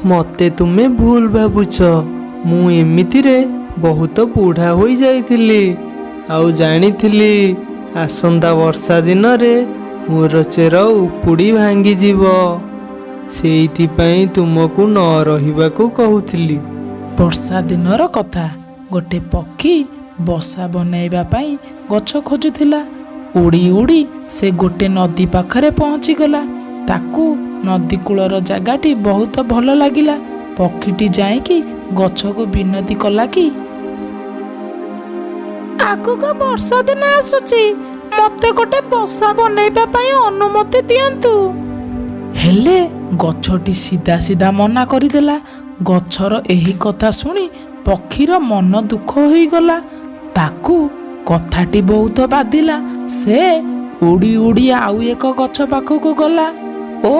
ମୋତେ ତୁମେ ଭୁଲ ଭାବୁଛ। ମୁଁ ଏମିତିରେ ବହୁତ ବୁଢ଼ା ହୋଇଯାଇଥିଲି, ଆଉ ଜାଣିଥିଲି ଆସନ୍ତା ବର୍ଷା ଦିନରେ ମୋର ଚେର ଉପୁଡ଼ି ଭାଙ୍ଗିଯିବ। ସେଇଥିପାଇଁ ତୁମକୁ ନ ରହିବାକୁ କହୁଥିଲି। ବର୍ଷା ଦିନର କଥା। ଗୋଟେ ପକ୍ଷୀ ବସା ବନାଇବା ପାଇଁ ଗଛ ଖୋଜୁଥିଲା। ଉଡ଼ି ଉଡ଼ି ସେ ଗୋଟେ ନଦୀ ପାଖରେ ପହଞ୍ଚିଗଲା। ତାକୁ ନଦୀ କୂଳର ଜାଗାଟି ବହୁତ ଭଲ ଲାଗିଲା। ପକ୍ଷୀଟି ଯାଇକି ଗଛକୁ ବିନତି କଲା କି, ଆଗକୁ ବର୍ଷା ଦିନ ଆସୁଛି, ମୋତେ ଗୋଟେ ବସା ବନେଇବା ପାଇଁ ଅନୁମତି ଦିଅନ୍ତୁ। ହେଲେ ଗଛଟି ସିଧା ସିଧା ମନା କରିଦେଲା। ଗଛର ଏହି କଥା ଶୁଣି ପକ୍ଷୀର ମନ ଦୁଃଖ ହୋଇଗଲା। ତାକୁ କଥାଟି ବହୁତ ବାଧିଲା। ସେ ଉଡ଼ି ଉଡ଼ି ଆଉ ଏକ ଗଛ ପାଖକୁ ଗଲା ଓ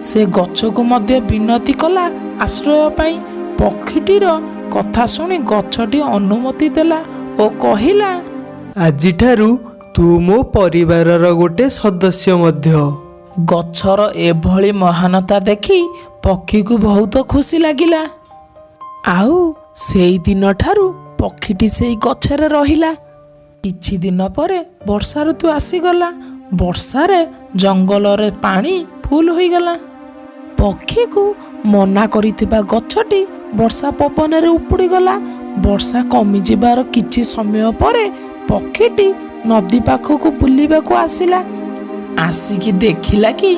ସେ ଗଛକୁ ମଧ୍ୟ ବିନତି କଲା ଆଶ୍ରୟ ପାଇଁ। ପକ୍ଷୀଟିର କଥା ଶୁଣି ଗଛଟି ଅନୁମତି ଦେଲା ଓ କହିଲା, ଆଜିଠାରୁ ତୁ ମୋ ପରିବାରର ଗୋଟେ ସଦସ୍ୟ ମଧ୍ୟ। ଗଛର ଏଭଳି ମହାନତା ଦେଖି ପକ୍ଷୀକୁ ବହୁତ ଖୁସି ଲାଗିଲା। ଆଉ ସେଇ ଦିନଠାରୁ ପକ୍ଷୀଟି ସେଇ ଗଛରେ ରହିଲା। କିଛି ଦିନ ପରେ ବର୍ଷା ଋତୁ ଆସିଗଲା। ବର୍ଷାରେ ଜଙ୍ଗଲରେ ପାଣି ଫୁଲ ହୋଇଗଲା। ପକ୍ଷୀକୁ ମନା କରିଥିବା ଗଛଟି ବର୍ଷା ପବନରେ ଉପୁଡ଼ିଗଲା। ବର୍ଷା କମିଯିବାର କିଛି ସମୟ ପରେ ପକ୍ଷୀଟି ନଦୀ ପାଖକୁ ବୁଲିବାକୁ ଆସିଲା। ଆସିକି ଦେଖିଲା କି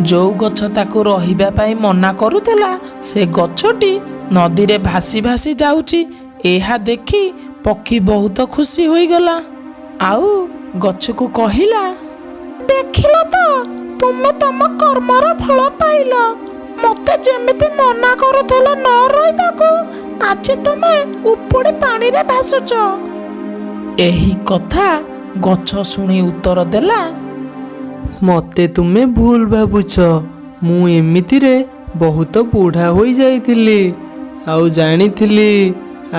ଯୋଉ ଗଛ ତାକୁ ରହିବା ପାଇଁ ମନା କରୁଥିଲା, ସେ ଗଛଟି ନଦୀରେ ଭାସି ଭାସି ଯାଉଛି। ଏହା ଦେଖି ପକ୍ଷୀ ବହୁତ ଖୁସି ହୋଇଗଲା ଆଉ ଗଛକୁ କହିଲା, ଦେଖିଲ ତ, ତୁମେ ତମ କର୍ମର ଫଳ ପାଇଲ। ମତେ ଯେମିତି ମନା କରୁଥିଲ ନ ରହିବାକୁ, ଆଜି ତୁମେ ଉପୁଡ଼ି ପାଣିରେ ଭାସୁଛ। ଏହି କଥା ଗଛ ଶୁଣି ଉତ୍ତର ଦେଲା, ମୋତେ ତୁମେ ଭୁଲ ଭାବୁଛ। ମୁଁ ଏମିତିରେ ବହୁତ ବୁଢ଼ା ହୋଇଯାଇଥିଲି, ଆଉ ଜାଣିଥିଲି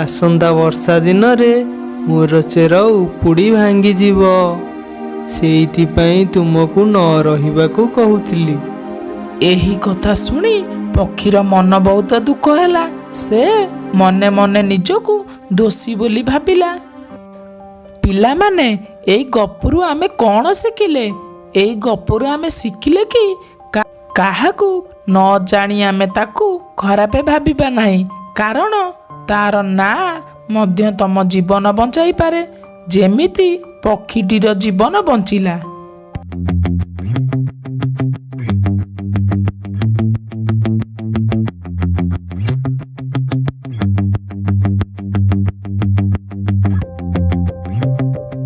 ଆସନ୍ତା ବର୍ଷା ଦିନରେ ମୋର ଚେର ଉପୁଡ଼ି ଭାଙ୍ଗିଯିବ। ସେଇଥିପାଇଁ ତୁମକୁ ନ ରହିବାକୁ କହୁଥିଲି। ଏହି କଥା ଶୁଣି ପକ୍ଷୀର ମନ ବହୁତ ଦୁଃଖ ହେଲା। ସେ ମନେ ମନେ ନିଜକୁ ଦୋଷୀ ବୋଲି ଭାବିଲା। ପିଲାମାନେ, ଏଇ ଗପରୁ ଆମେ କ'ଣ ଶିଖିଲେ? ଏଇ ଗପରୁ ଆମେ ଶିଖିଲେ କି କାହାକୁ ନ ଜାଣି ଆମେ ତାକୁ ଖରାପ ଭାବିବା ନାହିଁ, କାରଣ ତାର ନାଁ ମଧ୍ୟ ତମ ଜୀବନ ବଞ୍ଚାଇପାରେ, ଯେମିତି ପକ୍ଷୀଟିର ଜୀବନ ବଞ୍ଚିଲା।